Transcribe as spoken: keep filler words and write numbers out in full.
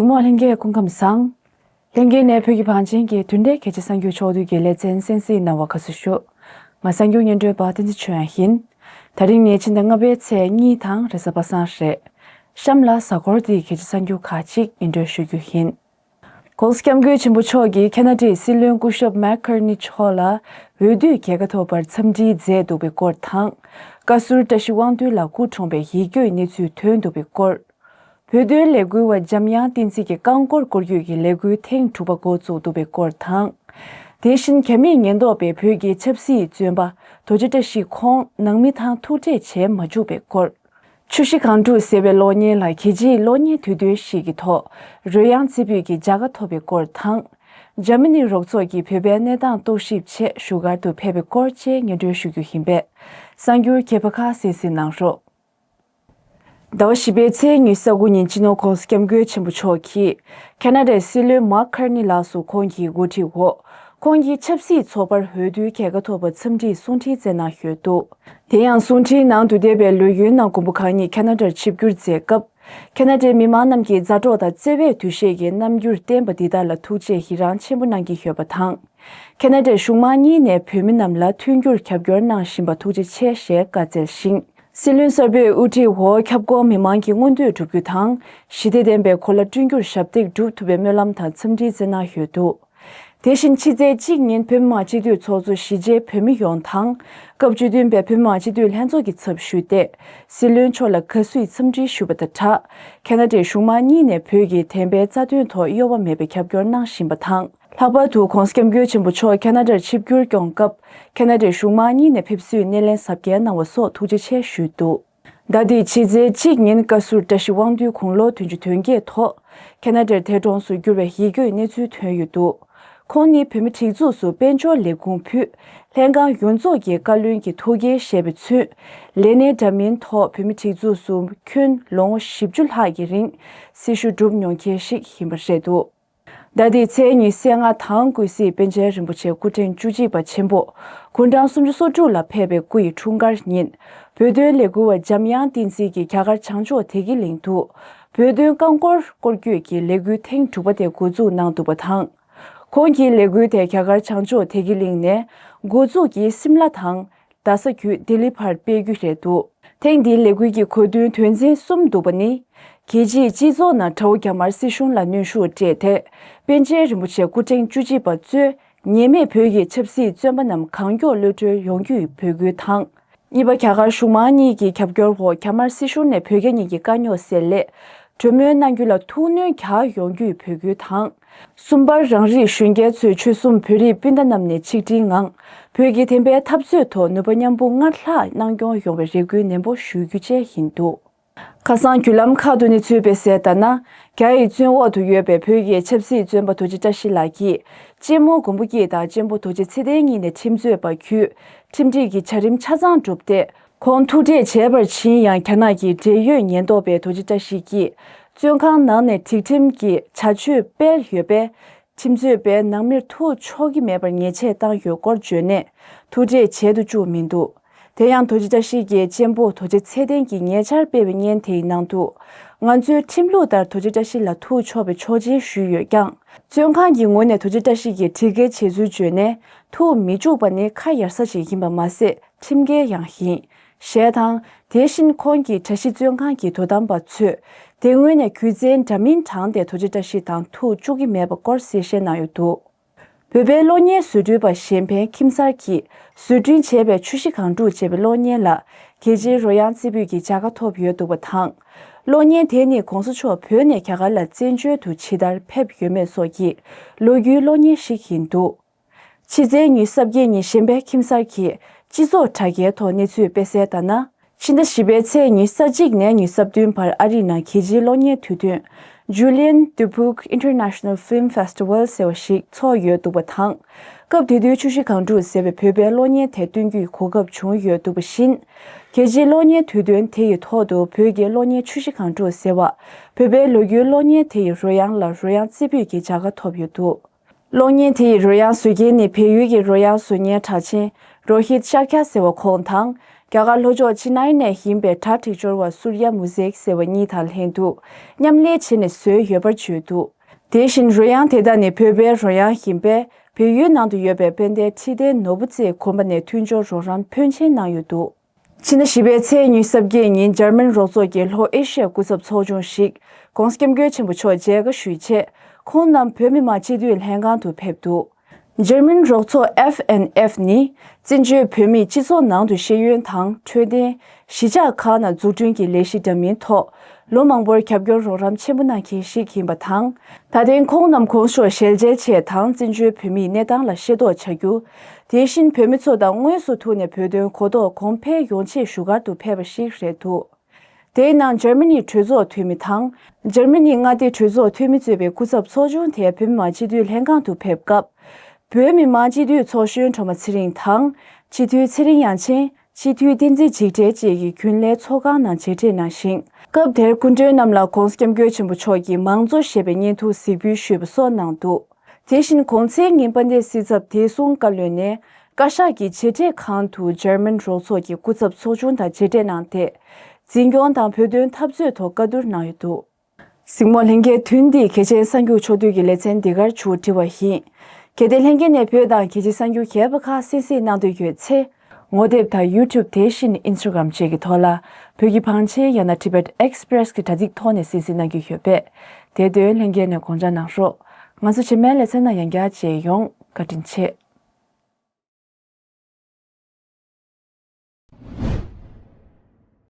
གཟིགས་མོ་ལྷན་རྒྱས་སྐུ་ཁམས་བཟང་། ལྷན་རྒྱས་ནས་བོད་ཀྱི་བང་ཆེན་གྱི་བདུན་ཕྲག་གལ་ཆེ་གསར་འགྱུར་ཕྱོགས་བསྡུས་ཀྱི་ལེ་ཚན་གསན་གཟིགས་གནང་བར་དགའ་བསུ་ཞུ། ང་གསར་འགྱུར་སྙན་སྒྲོན་པ་བསྟན་འཛིན་ཆོས་དབྱངས་ཡིན། དེ་རིང་ནི་ཕྱི་ཟླ་ལྔ་པའི་ཚེས་གཉིས་དང་རེས་གཟའ་པ་སངས་རེད། གཤམ་ལ་གཟའ་འཁོར་འདིའི་གལ་ཆེ་གསར་འགྱུར་ཁག་ཅིག་སྙན་སྒྲོན་ཞུ་རྒྱུ་ཡིན། ྋགོང་ས་ྋསྐྱབས་མགོན་ཆེན་པོ་མཆོག་གིས་ཁ་ན་ཌའི་སྲིད་བློན་སྐུ་ཞབས་མེག་ཁར་ནི་མཆོག་ལ་འོས་བསྡུའི་རྒྱལ་ཁ་ཐོབ་པར་འཚམས་འདྲི་མཛད་འདུག་པའི་སྐོར་དང་། བཀའ་ཟུར་བཀྲ་ཤིས་དབང་འདུས་ལ་སྐུ་གྲོངས་པའི་ཡིད་སྐྱོའི་གནས་ཚུལ་ཐོན་འདུག་པའི་སྐོར། བོད་དོན་ལས་འགུལ་བ་འཇམ་དབྱངས་བསྟན་འཛིན་གྱི་རྐང་འཁོར་སྐོར་སྐྱོད་ཀྱི་ལས་འགུལ་ཐེངས་དྲུག་པ་འགོ་བཙུགས་འདུག་པའི་སྐོར་དང་། དེ་བཞིན་རྒྱ་མིས་ཉེན་རྟོག་པས་བོད་ཀྱི་ཆབ་སྲིད་བཙོན་པ་རྡོ་རྗེ་བཀྲ་ཤིས་ཁོང་ནང་མི་དང་ཐུག་འཕྲད་བྱེད་མ་བཅུག་པའི་སྐོར། ཆུ་བཞི་སྒང་དྲུག་ཟེར་བའི་གློག་བརྙན་ལ་རྒྱལ་སྤྱིའི་གློག་བརྙན་དུས་སྟོན་ཞིག་གི་ཐོག་རོལ་དབྱངས་རྩེ་ཕུད་ཀྱི་མཇལ་ཁ་ཐོབ་པའི་སྐོར་དང་། འཇར་མ་ནི་རོགས་ཚོགས་ཀྱིས་བོད་པའི་གནས་སྟངས་རྟོག་ཞིབ་ཆེད་བཞུགས་སྒར་དུ་ཕེབས་པའི་སྐོར་བཅས་སྙན་སྒྲོན་ཞུ་རྒྱུ་ཡིན་པས། གསར་འགྱུར་རྒྱས་པ་ཁག་གསན་གཟིགས་གནང་རོགས། ཟླ་བ་བཞི་པའི་ཚེས་ཉི་ཤུ་རྩ་དགུ་ཉིན་སྤྱི་ནོར་ྋགོང་ས་ྋསྐྱབས་མགོན་ཆེན་པོ་མཆོག་གིས་ཁ་ན་ཌའི་སྲིད་བློན་མཱག་ཁར་ནི་ལགས་སུ་ཁོང་གི་འགོ་ཁྲིད་འོག་ཁོང་གི་ཆབ་སྲིད་ཚོགས་པར་འོས་བསྡུའི་རྒྱལ་ཁ་ཐོབ་པར་འཚམས་འདྲིའི་གསུང་འཕྲིན་བསྩལ་གནང་ཡོད་འདུག་དེ་ཡང་གསུང་འཕྲིན་ནང་དུ་འདས་པའི་ལོ་ཡུན་ནང་མགོན་པོ་གང་ཉིད་ཁ་ན་ཌར་ཆིབས་བསྒྱུར་མཛད་སྐབས། ཁ་ན་ཌའི་མི་མང་རྣམས་ཀྱིས་མཛའ་གྲོགས་དང་བརྩེ་བའི་འདུ་ཤེས་ཀྱི་རྣམ་འགྱུར་བསྟན་པ་འདི་དག་ལ་ཐུགས་རྗེ་ཡི་རང་ཆེན་པོ་གནང་གི་ཡོད་པ་དང་། ཁ་ན་ཌའི་གཞུང་མང་གཉིས་ནས་བོད་མི་རྣམས་ལ་མཐུན་འགྱུར་རྒྱབ་སྐྱོར་གནང་བཞིན་པ་ཐུགས་རྗེ་ཆེ་ཞེས་བཀའ་སྩལ་ཞིང་། སྲིད་བློན་གསར་པས་དབུ་ཁྲིད་འོག་ཁྱབ་ཁོངས་མི་མང་གི་མངོན་འདོད་བསྒྲུབ་རྒྱུ་དང་། ཞི་བདེ་ལྡན་པའི་གོ་ལ་བསྐྲུན་རྒྱུར་ཞབས་འདེགས་སྒྲུབ་ཐུབ་པའི་སྨོན་ལམ་དང་འཚམས་འདྲི་བསྩལ་གནང་ཡོད་འདུག་དེ་བཞིན་ཕྱི་ཚེས་གཅིག་ཉིན་བོད་མི་མང་སྤྱི་འཐུས་ཚོགས་གཙོ་གཞིས་བྱེས་བོད་མི་ཡོངས་དང་། སྐབས་བཅུ་བདུན་པའི་བོད་མི་མང་སྤྱི་འཐུས་ལྷན་ཚོགས་ཀྱི་ཚབ་ཞུས་ཏེ། སྲིད་བློན་མཆོག་ལ་དགའ་བསུའི་འཚམས་འདྲི་ཞུས་པ་དང་སྦྲགས། ཁ་ན་ཌའི་གཞུང་མང་གཉིས་ནས་བོད་ཀྱི་བདེན་པའི་རྩ་དོན་ཐོག་གཡོ་བ་མེད་པའི་རྒྱབ་སྐྱོར་གནང་བཞིན་པ་དང་། ལྷག་པར་དུ་ྋགོང་ས་ྋསྐྱབས་མགོན་ཆེན་པོ་མཆོག་ཁ་ན་ཌར་ཆིབས་བསྒྱུར་སྐྱོང་སྐབས། ཁ་ན་ཌའི་གཞུང་མང་གཉིས་ནས་ཕེབས་བསུའི་སྣེ་ལེན་གཟབ་རྒྱས་གནང་བ་སོགས་ཐུགས་རྗེ་ཆེ་ཞུས་འདུག་ཟླ་འདིའི་ཕྱི་ཚེས་གཅིག་ཉིན་བཀའ་ཟུར་བཀྲ་ཤིས་དབང་འདུས་དགུང་ལོ་བདུན་ཅུ་དོན་བརྒྱད་ཐོག་ཁ་ན་ཌའི་འདས་གྲོངས་སུ་གྱུར་བའི་ཡིད་སྐྱོའི་གནས་ཚུལ་ཐོན་ཡོད་འདུག་ཁོང་ནི་བོད་མི་སྒྲིག་འཛུགས་སུ་དཔལ་འབྱོར་ལས་ཁུངས་ཕུད། ལྷན་ཁང་ཡོངས་རྫོགས་ཀྱི་བཀའ་བློན་གྱི་ཐུགས་འགན་བཞེས་པའི་ཚུན། ལས་སྣེ་འདྲ་མིན་ཐོག་བོད་མི་སྒྲིག་འཛུགས་སུ་ཁྱོན་ལོ་ངོ་བཞི་བཅུ་ལྷག་གི་རིང་སྲི་ཞུ་བསྒྲུབས་མྱོང་མཁན་ཞིག་ཡིན་པ་རེད་འདུག་ཟླ་འདིའི་ཚེས་ཉི་ཤུ་རྩ་ལྔ་དང་ཀུན་གཟིགས་པཎ་ཆེན་རིན་པོ་ཆེ་སྐུ་ཕྲེང་བཅུ་གཅིག་པ་ཆེན་པོ་དགུང་གྲངས་སུམ་ཅུ་སོ་དྲུག་ལ་ཕེབས་པའི་སྐུ་ཡི་འཁྲུངས་སྐར་ཉིན། བོད་དོན་ལས་འགུལ་བ་འཇམ་དབྱངས་བསྟན་འཛིན་གྱིས་རྒྱ་གར་བྱང་ཕྱོགས་བདེ་སྐྱིད་གླིང་དུ། བོད་དོན་རྐང་འཁོར་སྐོར་སྐྱོད་ཀྱི་ལས་འགུལ་ཐེངས་དྲུག་པ་དེ་འགོ་འཛུགས་གནང་འདུག་པ་དང་། ཁོང་གིས་ལས་འགུལ་དེ་རྒྱ་གར་བྱང་ཕྱོགས་བདེ་སྐྱིད་གླིང་ནས་འགོ་འཛུགས་ཀྱིས་སིམ་ལ་དང་། རྡ་ས་བརྒྱུད་ལྡི་ལི་བར་སྤེལ་རྒྱུ་རེད་འདུག་ཐེངས་འདིའི་ལས་འགུལ་གྱི་གོ་དོན་དོན་ཚན་གསུམ་འདུག་པ་ནི། རྒྱལ་སྤྱིའི་སྤྱི་ཚོགས་ནང་དགྲ་བོ་རྒྱ་དམར་སྲིད་གཞུང་ལ་གནོན་ཤུགས་སྤྲད་དེ། པཎ་ཆེན་རིན་པོ་ཆེ་སྐུ་ཕྲེང་བཅུ་གཅིག་པ་གཙོས་ཉེས་མེད་བོད་ཀྱི་ཆབ་སྲིད་བཙོན་པ་རྣམས་གང་མགྱོགས་གློད་གྲོལ་ཡོང་རྒྱུའི་འབོད་སྐུལ་དང་། གཉིས་པ། རྒྱ་གར་གཞུང་མང་གཉིས་ཀྱི་རྒྱབ་སྐྱོར་འོག་རྒྱ་དམར་སྲིད་གཞུང་ནས་བོད་རྒྱ་གཉིས་ཀྱི་དཀའ་རྙོག་སེལ་སླད། གྲོས་མོལ་གནང་རྒྱུ་ལ་ཐུགས་སྣོན་རྒྱག་ཡོང་རྒྱུའི་འབོད་སྐུལ་དང་། གསུམ་པར། རང་རིགས་གཞོན་སྐྱེས་ཚོས་ཆོལ་གསུམ་བོད་རིགས་སྤུན་ཟླ་རྣམས་ནས་ཆིག་སྒྲིལ་ངང་། བོད་ཀྱི་བདེན་པའི་འཐབ་རྩོད་ཐོག་ནུས་པ་མཉམ་སྤུངས་སྔར་ལྷག་གནང་སྐྱོང་ཡོང་བའི་རེ་སྐུལ་ནན་པོ་ཞུ་རྒྱུ་བཅས་ཡིན་འདུག་ཁ་སང་བརྒྱུད་ལམ་ཁག་ཏུ་གནས་ཚུལ་སྤེལ་གསལ་ལྟར་ན། རྒྱ་ཡི་བཙོན་འོག་ཏུ་ཡོད་པའི་བོད་ཀྱི་ཆབ་སྲིད་བཙོན་པ་རྡོ་རྗེ་བཀྲ་ཤིས་ལགས་ཀྱིས། གཅེན་མོ་མགོན་པོ་སྐྱིད་དང་གཅེན་པོ་རྡོ་རྗེ་ཚེ་བརྟན་གཉིས་ནས་ཁྲིམས་རྩོད་པ་བརྒྱུད། ཁྲིམས་སྒྲིག་གི་བྱ་རིམ་ཆ་ཚང་བསྒྲུབས་ཏེ། ཁོང་ཐུག་འཕྲད་བྱས་པར་ཕྱིན་ཡང་། རྒྱ་ནག་གི་འབྲེལ་ཡོད་ཉེན་རྟོག་པས་རྡོ་རྗེ་བཀྲ་ཤིས་ཀྱིས་བཙོན་ཁང་ནང་ནས་སྒྲིག་ཁྲིམས་ཀྱི་བྱ་སྤྱོད་སྤེལ་ཡོད་པས། ཁྲིམས་རྩོད་པས་ནང་མིར་ཐུག་ཆོག་གི་མེད་པར་ཉེས་ཆད་བཏང་ཡོད་སྐོར་བརྗོད་ནས། ཐུག་འཕྲད་བྱེད་དུ་བཅུག་མི་འདུག་དེ་ཡང་རྡོ་རྗེ་བཀྲ་ཤིས་ཀྱི་གཅེན་པོ་རྡོ་རྗེ་ཚེ་བརྟན་གྱིས་ཉེ་ཆར་སྤེལ་བའི་བརྙན་དེའི་ནང་དུ། ང་ཚོའི་ཁྲིམས་ལུགས་ལྟར་རྡོ་རྗེ་བཀྲ་ཤིས་ལ་ཐུག་ཆོག་པའི་ཆོག་མཆན་ཞུས་ཡོད་ཀྱང་། བཙོན་ཁང་གི་ངོས་ནས་རྡོ་རྗེ་བཀྲ་ཤིས་ཀྱིས་སྒྲིག་འགལ་བྱས་ཚུལ་བརྗོད་ནས། ཐུག་མི་བཅུག་པ་ནི་ཁ་ཡར་ས་ཞིག་ཡིན་པ་མ་ཟད། ཁྲིམས་འགལ་ཡང་ཡིན། ཞེས་དང་། དེ་བཞིན་ཁོང་གིས་གྲྭ་བཞི་བཙོན་ཁང་གི་དོ་དམ་པ་ཚོས། དེ་སྔོན་ནས་གུས་བཙན་འདྲ་མིན་དྲངས་ཏེ་རྡོ་རྗེ་བཀྲ་ཤིས་དང་ཐུག་བཅུག་གི་མེད་པ་སྐོར་གསལ་བཤད་གནང་ཡོད་འདུག་བོད་པའི་གློག་བརྙན་བཟོ་སྐྲུན་པ་གཞན་ཕན་ཁྱིམ་གསར་གྱིས་བཟོ་སྐྲུན་བྱས་པའི་ཆུ་བཞི་སྒང་དྲུག་ཅེས་པའི་གློག་བརྙན་ལ། རྒྱལ་སྤྱིའི་རོལ་དབྱངས་རྩེ་ཕུད་ཀྱི་མཇལ་ཁ་ཐོབ་ཡོད་འདུག་པ་དང་། གློག་བརྙན་དེ་ནི་ྋགོང་ས་མཆོག་བོད་ནས་རྒྱ་གར་ལ་བཙན་བྱོལ་དུ་ཇི་ལྟར་ཕེབས་ཡོད་མེད་སོགས་ཀྱི་ལོ་རྒྱུས་གློག་བརྙན་ཞིག་ཡིན་འདུག་ཕྱི་ཚེས་ཉི་ཤུ་རྩ་བརྒྱད་ཉིན་གཞན་ཕན་ཁྱིམ་གསར་གྱིས་སྤྱི་ཚོགས་དྲ་རྒྱའི་ཐོག་གནས་ཚུལ་སྤེལ་གསལ་ལྟར་ན། ཕྱི་ཟླ་བཞི་པའི་ཚེས་ཉི་ཤུ་རྩ་གཅིག་ནས་ཉི་ཤུ་རྩ་བདུན་བར་ཨ་རིའི་ནང་རྒྱལ་སྤྱིའི་གློག་བརྙན་དུས་སྟོན། Julien Dubuque International Film Festival ཟེར་བ་ཞིག་འཚོགས་ཡོད་འདུག་པ་དང་། སྐབས་དེ་དུས་ཆུ་བཞི་སྒང་དྲུག་ཟེར་བའི་བོད་པའི་གློག་བརྙན་དེ་སྟོན་རྒྱུའི་གོ་སྐབས་བྱུང་ཡོད་འདུག་པ་བཞིན། རྒྱལ་སྤྱིའི་གློག་བརྙན་དུས་སྟོན་དེ་ཡི་ཐོག་ཏུ་བོད་ཀྱི་གློག་བརྙན་ཆུ་བཞི་སྒང་དྲུག་ཟེར་བ། བོད་པའི་ལོ་རྒྱུས་གློག་བརྙན་དེ་ཡི་རོལ་དབྱངས་ལ་རོལ་དབྱངས་རྩེ་ཕུད་ཀྱི་མཇལ་ཁ་ཐོབ་ཡོད་འདུག་གློག་བརྙན་དེ་ཡི་རོལ་དབྱངས་བཟོ་མཁན་ནི་བལ་ཡུལ་གྱི་རོལ་དབྱངས་བཟོ་མཁན་གྲགས་ཅན་རོ་ཧིད་ཤཱ་ཁྱ་ཟེར་བ་ཁོང་དང་། རྒྱ་གར་ལྷོ་ཕྱོགས་ཅི་ནའི་ནས་ཡིན་པའི་གྲྭ་སྒྲིག་སྦྱོར་བ་སུར་ཡ་མུ་ཟེག་ཟེར་བ་གཉིས་དང་ལྷན་དུ་མཉམ་ལས་བྱས་ནས་བཟོས་ཡོད་པར་བརྗོད་འདུག་དེ་བཞིན་རོལ་དབྱངས་དེ་དག་ནི་བོད་པའི་རོལ་དབྱངས་ཡིན་པས། བལ་ཡུལ་ནང་དུ་ཡོད་པའི་དཔལ་ལྡན་ཁྲི་བརྟན་ནོར་བུ་རྩེའི་དགོན་པ་ནས་མཐུན་སྦྱོར་རོགས་རམ་ཕོན་ཆེན་གནང་ཡོད་འདུག་ཕྱི་ཟླ་བཞི་པའི་ཚེས་ཉི་ཤུ་རྩ་བརྒྱད་ཉིན་འཇར་མན་རོགས་ཚོགས་ཀྱི་ལྷོ་ཨེ་ཤི་ཡ་སྐུ་ཚབ་ཚོགས་ཆུང་ཞིག་༧གོང་ས་༧སྐྱབས་མགོན་ཆེན་པོ་མཆོག་མཇལ་ཁ་ཞུས་རྗེས། ཁོང་རྣམས་བོད་མི་མང་སྤྱི་འཐུས་ལྷན་ཁང་དུ་ཕེབས་འདུག་འཇར་མན་རོགས་ཚོགས་F N F ནི་བཙན་བྱོལ་བོད་མིས་སྤྱི་ཚོགས་ནང་དུ་ཤེས་ཡོན་དང་འཕྲོད་བསྟེན། གཞིས་ཆགས་ཁག་ནང་འཛུགས་སྐྲུན་གྱི་ལས་གཞི་འདྲ་མིན་ཐོག་ལོ་མང་པོར་རྒྱབ་སྐྱོར་རོགས་རམ་ཆེན་པོ་གནང་མཁན་ཞིག་ཡིན་པ་དང་། ད་ཐེངས་ཁོང་རྣམས་གོང་ས་མཆོག་ཞལ་མཇལ་ཆེད་དང་བཙན་བྱོལ་བོད་མིའི་གནས་སྟངས་ལ་ཤེས་རྟོགས་བྱ་རྒྱུ། དེ་བཞིན་བོད་མི་ཚོ་དང་དངོས་སུ་ཐུག་ནས་བོད་དོན་གོ་རྟོགས་གོང་འཕེལ་ཡོང་ཆེད་ཞུ་སྒར་དུ་ཕེབས་པ་ཞིག་རེད་འདུག་དེའི་ནང་འཇར་མ་ནིའི་གྲོས་ཚོགས་འཐུས་མི་དང་། འཇར་མ་ནིའི་མངའ་སྡེའི་གྲོས་ཚོགས་འཐུས་མི་གཙོས་པའི་སྐུ་ཚབ་ཚོགས་ཆུང་དེ་བོད་མི་མང་སྤྱི་འཐུས་ལྷན་ཁང་དུ་ཕེབས་སྐབས། བོད་མི་མང་སྤྱི་འཐུས་ཚོགས་གཞོན་སྒྲོལ་མ་ཚེ་རིང་དང་། སྤྱི་འཐུས་ཚེ་རིང་དབྱངས་ཅན། སྤྱི་འཐུས་བསྟན་འཛིན་འཇིགས་བྲལ་བཅས་ཀྱིས་རྒྱུན་ལས་ཚོགས་ཁང་ནང་མཇལ་འཕྲད་གནང་ཞིང་། སྐབས་དེར་སྐུ་མགྲོན་རྣམས་ལ་༧གོང་ས་༧སྐྱབས་མགོན་ཆེན་པོ་མཆོག་གིས་མང་གཙོ་ཞེས་པའི་བརྙན་ཐུང་གཟིགས་འབུལ་ཞུས་པ་སོགས་གནང་འདུག་དེ་བཞིན་གོང་ཚེས་ཉིན་དཔལ་ལྡན་སྲིད་ཚབ་བདེ་སྲུང་བཀའ་བློན་ནས་བཀའ་ཤག་གི་མཇལ་འཕྲད་ཁང་དུ་འཇར་མན་རོགས་ཚོགས་ཀྱི་སྐུ་ཚབ་ཚོགས་ཆུང་དང་མཇལ་འཕྲད་གནང་སྟེ། འཛིན་སྐྱོང་དང་བོད་དོན་འཐབ་རྩོད་ཐོག་བཀའ་བསྡུར་གནང་ཡོད་འདུག་གཟིགས་མོ་ལྷན་རྒྱས། དོན་འདི་གལ་ཆེན་གསར་འགྱུར་ཕྱོགས་བསྡུས་ཀྱི་ལེ་ཚན་འདི་གར་མཇུག་སྒྲིལ་བ་ཡིན། གལ་ཏེ་ལྷན་རྒྱས་ནས་བོད་དང་རྒྱལ་སྤྱིའི་གསར་འགྱུར་གཞན་པ་ཁག་གསན་གཟིགས་གནང་འདོད་ཡོད་ཚེ། ངོ་དེབ་དང་ཡུ་ཊུབ་དེ་བཞིན་ཨིན་སི་ཊ་གྷ་རམ་བཅས་ཀྱི་ཐོག་ལ། བོད་ཀྱི་བང་ཆེན་ཡང་ན་Tibet Express གྱི་དྲ་ཚིགས་ཐོག་ནས་གསན་གཟིགས་གནང་རྒྱུ་ཡོད་པས། དེ་དོན་ལྷན་རྒྱས་ནས་དགོངས་འཇགས་གནང་རོགས། ང་ཚོ་རྗེས་མའི་ལེ་ཚན་ནང་ཡང་བསྐྱར་མཇལ་ཡོང་། བཀའ་དྲིན་ཆེ།